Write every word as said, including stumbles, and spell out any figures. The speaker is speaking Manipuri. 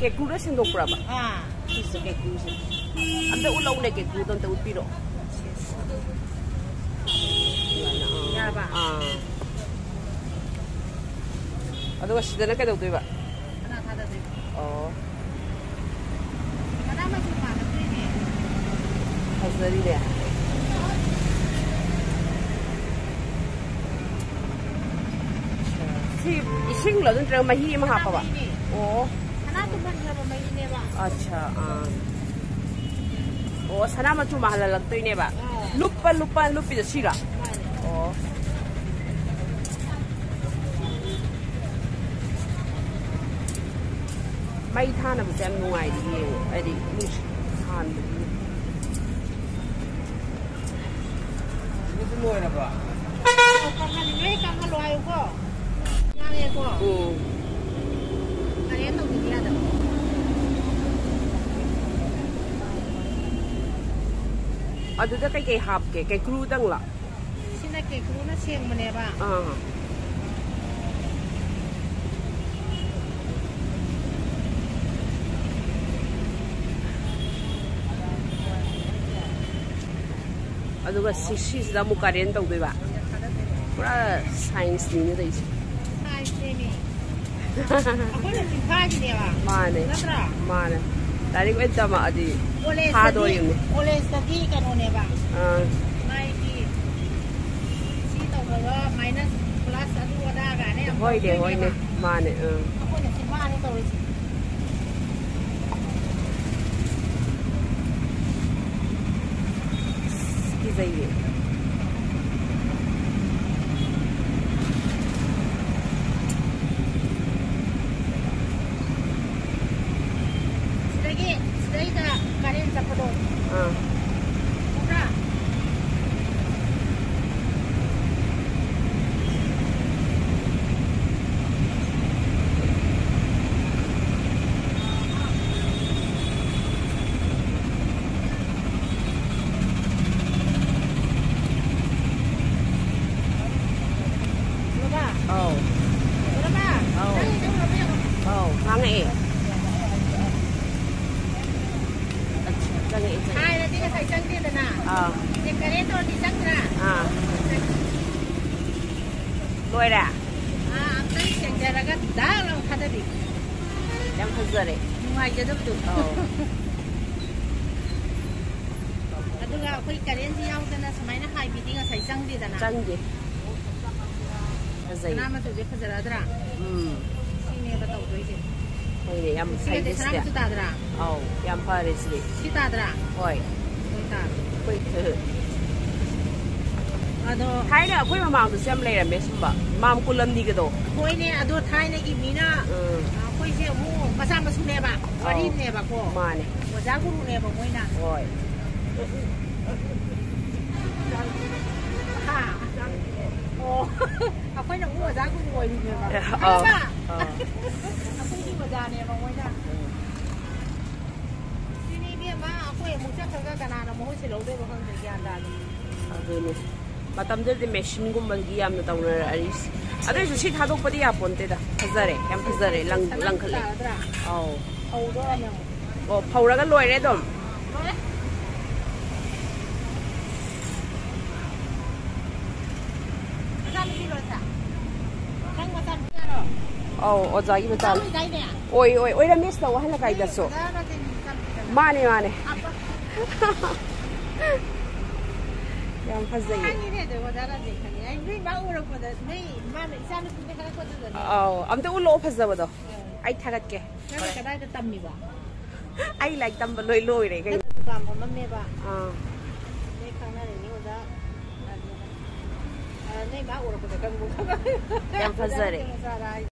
ꯀꯦꯀꯨꯗ ꯁꯦꯡꯗꯣꯛꯄ꯭ꯔꯕ? ꯑꯥ, ꯁꯤꯁꯦ ꯀꯦꯀꯨꯁꯦ꯫ ꯑꯝꯇ ꯎꯠꯂꯛꯎꯅꯦ, ꯀꯦꯀꯨꯗꯣ ꯑꯝꯇ ꯎꯠꯄꯤꯔꯛꯑꯣ꯫ ꯁꯨꯃꯥꯏꯅ, ꯑꯥ꯫ ꯌꯥꯔꯕ? ꯑꯥ꯫ ꯑꯗꯨꯒ ꯁꯤꯗꯅ ꯀꯩꯗꯧꯗꯣꯏꯕ? ꯁꯅꯥ ꯊꯥꯗꯗꯣꯏꯕ꯫ ꯑꯣ꯫ ꯁꯅꯥ ꯃꯆꯨ ꯃꯥꯟꯅꯗꯣꯏꯅꯦ꯫ ꯐꯖꯔꯤꯅꯦ꯫ ꯁꯤ ꯏꯁꯤꯡꯂꯣ, ꯅꯠꯇ꯭ꯔꯒ ꯃꯍꯤ ꯑꯃ ꯍꯥꯞꯄꯕ? ꯁꯅꯥꯃꯍꯤꯅꯦ꯫ ꯑꯣ꯫ ꯁꯅꯥ ꯇꯨꯝꯍꯟꯈ꯭ꯔꯕ ꯃꯍꯤꯅꯦꯕ꯫ ꯑꯠꯁꯥ, ꯑꯥ꯫ ꯑꯣ, ꯁꯅꯥ ꯃꯆꯨ ꯃꯥꯜꯍꯜꯂꯛꯇꯣꯏꯅꯦꯕ꯫ ꯑꯥ꯫ ꯂꯨꯞꯄ, ꯂꯨꯞꯄ, ꯂꯨꯞꯄꯤꯗꯣ ꯁꯤꯔꯥ? ꯃꯥꯅꯦ꯫ ꯑꯣ꯫ ꯃꯩ ꯊꯥꯅꯕꯁꯦ ꯌꯥꯝ ꯅꯨꯡꯉꯥꯏꯔꯤ, ꯌꯦꯡꯉꯣ꯫ ꯍꯥꯏꯗꯤ ꯅꯨꯡꯁꯤꯠ ꯍꯥꯟꯕꯒꯤ꯫ ꯁꯤꯁꯨ ꯂꯣꯏꯔꯕꯣ? ꯑꯣ, ꯀꯪꯍꯜꯂꯤ꯫ ꯅꯣꯏ ꯀꯪꯍꯜꯂꯣ ꯍꯥꯏꯌꯨꯀꯣ꯫ ꯉꯥꯡꯉꯦꯀꯣ꯫ ꯎꯝ꯫ ꯀꯔꯦꯟ ꯇꯧꯗꯗꯤ ꯌꯥꯗꯕ꯫ ꯑꯗꯨꯗ ꯀꯩꯀꯩ ꯍꯥꯞꯀꯦ? ꯀꯦꯀ꯭ꯔꯨꯗꯪꯂ? ꯁꯤꯅ ꯀꯦꯀ꯭ꯔꯨꯅ ꯁꯦꯡꯕꯅꯦꯕ꯫ ꯑꯥ꯫ ꯑꯗꯨꯒ ꯁꯤ, ꯁꯤꯁꯤꯗ ꯑꯃꯨꯛ ꯀꯔꯦꯟ ꯇꯧꯗꯣꯏꯕ꯫ ꯄꯨꯔꯥ ꯁꯥꯏꯟꯁꯅꯤꯅꯦ ꯇꯧꯔꯤꯁꯦ꯫ ꯁꯥꯏꯟꯁꯅꯦꯃꯤ꯫ ꯑꯩꯈꯣꯏꯅ ꯆꯤꯡꯈꯥꯏꯔꯤꯅꯦꯕ꯫ ꯃꯥꯅꯦ꯫ ꯅꯠꯇ꯭ꯔꯥ? ꯃꯥꯅꯦ꯫ ꯂꯥꯏꯔꯤꯛ ꯂꯣꯏ ꯇꯝꯃꯛꯑꯗꯤ ꯀꯣꯂꯦꯖꯇꯗꯤ, ꯊꯥꯗꯣꯔꯤꯕꯅꯤ꯫ ꯀꯣꯂꯦꯖꯇꯗꯤ ꯀꯩꯅꯣꯅꯦꯕ꯫ ꯑꯥ꯫ ꯃꯥꯒꯤ ꯁꯤ ꯇꯧꯕꯒ ꯃꯥꯏꯅꯁ ꯄ꯭ꯂꯁ ꯑꯗꯨ ꯑꯗꯥ ꯀꯥꯏꯅ ꯌꯥꯝ ꯍꯣꯏꯅꯦ, ꯇꯧꯗꯣꯏꯅꯦꯕ꯫ ꯍꯣꯏꯅꯦ꯫ ꯃꯥꯅꯦ, ꯑꯥ꯫ ꯑꯩꯈꯣꯏꯅ ꯆꯤꯡꯈꯥꯏꯔꯦ ꯇꯧꯔꯤꯁꯦ꯫ ꯀꯤꯖꯩꯌꯦ꯫ ꯁꯤꯗꯒꯤ, ꯁꯤꯗꯩꯗ ꯀꯥꯔꯦꯟ ꯆꯠꯄꯗꯣ꯫ ꯑꯥ꯫ ꯎꯕ꯭ꯔꯥ? ꯕꯕꯥ꯫ ꯑꯧ꯫ ꯕꯕꯥ꯫ ꯑꯧ꯫ ꯅꯪ ꯏꯆꯧ ꯂꯧꯕ ꯌꯥꯕ꯫ ꯑꯧ, ꯉꯥꯡꯉꯛꯑꯦ꯫ ꯍꯥꯏꯔꯗꯤ ꯉꯁꯥꯏ ꯆꯪꯗꯦꯗꯅ꯫ ꯑꯥ꯫ ꯁꯦ ꯀꯔꯦꯟ ꯇꯧꯔꯗꯤ ꯆꯪꯗ꯭ꯔꯥ? ꯑꯥ꯫ ꯂꯣꯏꯔꯦ? ꯑꯥ, ꯑꯝꯇꯪ ꯁꯦꯡꯖꯔꯒ ꯗꯥꯛ ꯂꯥꯎ ꯊꯥꯗꯕꯤ꯫ ꯌꯥꯝ ꯐꯖꯔꯦ꯫ ꯅꯨꯡꯉꯥꯏꯖꯗꯕꯗꯣ꯫ ꯑꯧ꯫ ꯑꯗꯨꯒ ꯑꯩꯈꯣꯏ ꯀꯔꯦꯟꯁꯤ ꯌꯥꯎꯗꯅ ꯁꯨꯃꯥꯏꯅ ꯍꯥꯏꯕꯤꯗꯤ ꯉꯁꯥꯏ ꯆꯪꯗꯦꯗꯅ꯫ ꯆꯪꯗꯦ꯫ ꯐꯖꯩ꯫ ꯁꯅꯥ ꯃꯆꯨꯁꯦ ꯐꯖꯔꯗ꯭ꯔꯥ? ꯎꯝ꯫ ꯁꯤꯅꯦꯕ ꯇꯧꯗꯣꯏꯁꯦ꯫ ꯍꯣꯏꯅꯦ, ꯌꯥꯝ ꯁꯤꯒꯗꯤ ꯐꯩꯅꯦ ꯁꯅꯥ ꯁꯤꯗꯤ꯫ ꯃꯆꯨ ꯇꯥꯗ꯭ꯔꯥ? ꯑꯧ, ꯌꯥꯝ ꯐꯔꯦ ꯁꯤꯗꯤ꯫ ꯁꯤ ꯇꯥꯗ꯭ꯔꯥ? ꯍꯣꯏ꯫ ꯍꯣꯏ ꯇꯥꯔꯦ꯫ ꯑꯩꯈꯣꯏ, ꯑꯗꯣ ꯊꯥꯏꯅ ꯑꯩꯈꯣꯏ ꯃꯃꯥꯡꯗꯁꯨ ꯌꯥꯝ ꯂꯩꯔꯝꯃꯦ ꯁꯨꯝꯕ꯫ ꯃꯥꯝ ꯀꯨꯂꯝꯅꯤꯒꯗꯣ꯫ ꯍꯣꯏꯅꯦ, ꯑꯗꯣ ꯊꯥꯏꯅꯒꯤ ꯃꯤꯅ, ꯎꯝ꯫ ꯑꯩꯈꯣꯏꯁꯦ ꯑꯃꯨꯛ ꯃꯆꯥ ꯃꯁꯨꯅꯦꯕ, ꯑꯧ꯫ ꯋꯥꯔꯤꯅꯦꯕꯀꯣ꯫ ꯃꯥꯅꯦ꯫ ꯑꯣꯖꯥ ꯒꯨꯔꯨꯅꯦꯕ ꯃꯣꯏꯅ꯫ ꯍꯣꯏ꯫ ꯍꯥ? ꯑꯣ꯫ ꯑꯩꯈꯣꯏꯅ ꯑꯃꯨꯛ ꯑꯣꯖꯥ ꯒꯨꯔꯨ ꯑꯣꯏꯔꯤꯅꯦꯕ꯫ ꯑꯦ, ꯑꯥ, ꯈꯪꯉꯕ? ꯑꯥ꯫ ꯑꯩꯈꯣꯏꯒꯤ ꯑꯣꯖꯥꯅꯦꯕ ꯃꯣꯏꯅ꯫ ꯁꯤꯅꯤ ꯏꯕꯦꯝꯃ, ꯑꯩꯈꯣꯏ ꯑꯃꯨꯛ ꯆꯠꯈ꯭ꯔꯒ ꯀꯅꯥꯅ ꯃꯍꯨꯠ ꯁꯤꯜꯍꯧꯗꯣꯏꯅꯣ ꯈꯪꯗꯦ, ꯒ꯭ꯌꯥꯟ ꯇꯥꯗꯦ꯫ ꯑꯗꯨꯅꯤ꯫ ꯃꯇꯝꯗꯨꯗꯗꯤ ꯃꯦꯆꯤꯟꯒꯨꯝꯕꯒꯤ ꯌꯥꯝꯅ ꯇꯧꯅꯔꯛꯑꯅꯤ꯫ ꯑꯗꯨ ꯑꯣꯏꯔꯁꯨ ꯁꯤ ꯊꯥꯗꯣꯛꯄꯗꯤ ꯌꯥꯄꯣꯟꯇꯦꯗ꯫ ꯐꯖꯔꯦ, ꯌꯥꯝ ꯐꯖꯔꯦ, ꯂꯪ-, ꯁꯅꯥ ꯂꯪꯈꯠꯂꯦ꯫ ꯇꯥꯔꯗ꯭ꯔꯥ? ꯑꯧ꯫ ꯍꯧꯗꯣꯔꯝꯃꯦ ꯑꯃꯨꯛ꯫ ꯑꯣ, ꯐꯧꯔꯒ ꯂꯣꯏꯔꯦ ꯑꯗꯨꯝ? ꯂꯣꯏꯔꯦ꯫ ꯃꯆꯥꯅꯨꯄꯤꯔꯣ ꯑꯁꯦ? ꯅꯪ ꯃꯆꯥꯅꯨꯄꯤꯔꯣ? ꯑꯧ, ꯑꯣꯖꯥꯒꯤ ꯃꯆꯥꯅꯨꯄꯤ꯫ ꯑꯣꯖꯥ ꯑꯣꯏꯗꯥꯏꯅꯦ? ꯑꯣꯏ, ꯑꯣꯏ, ꯑꯣꯏꯔꯝꯃꯦ ꯁꯤꯗ ꯋꯥꯍꯜꯂꯀꯥꯏꯗꯁꯨ꯫ ꯅꯣꯏ ꯑꯣꯖꯥ ꯔꯥꯖꯦꯟꯒꯤ ꯃꯆꯥꯅꯨꯄꯤꯗꯅ? ꯃꯥꯅꯦ, ꯃꯥꯅꯦ꯫ ꯑꯄꯥ꯫ ꯌꯥꯝ ꯐꯖꯩꯌꯦ꯫ ꯈꯪꯉꯤꯅꯦ ꯑꯗꯣ, ꯑꯣꯖꯥ ꯔꯥꯖꯦꯟ ꯈꯪꯉꯤ꯫ ꯑꯩ ꯅꯣꯏ ꯃꯥ ꯎꯔꯛꯄꯗ, ꯅꯣꯏ ꯃꯥꯅ ꯏꯆꯥꯅꯨꯄꯤꯅꯦ ꯍꯥꯏꯔꯛꯄꯗꯨꯗꯅꯦ꯫ ꯑꯧ, ꯑꯝꯇ ꯎꯠꯂꯛꯑꯣ ꯐꯖꯕꯗꯣ꯫ ꯑꯩ ꯊꯥꯒꯠꯀꯦ꯫ ꯅꯪꯅ ꯀꯗꯥꯏꯗ ꯇꯝꯃꯤꯕ? ꯑꯩ ꯂꯥꯏꯔꯤꯛ ꯇꯝꯕ ꯂꯣꯏ ꯂꯣꯏꯔꯦ ꯀꯩꯅꯣ꯫ ꯅꯪ ꯗꯨꯀꯥꯟ ꯐꯝꯃꯝꯃꯦꯕ? ꯑꯥ꯫ ꯅꯣꯏ ꯈꯪꯅꯔꯤꯅꯤ ꯑꯣꯖꯥ ꯔꯥꯖꯦꯟ꯫ ꯑ, ꯅꯣꯏ ꯃꯥ ꯎꯔꯛꯄꯗ ꯈꯪꯕꯨ ꯈꯪꯉꯦ꯫ ꯌꯥꯝ ꯐꯖꯔꯦ꯫ ꯑꯣꯖꯥ ꯔꯥꯖꯦꯟ ꯃꯆꯥꯔꯥ ꯍꯥꯏ꯫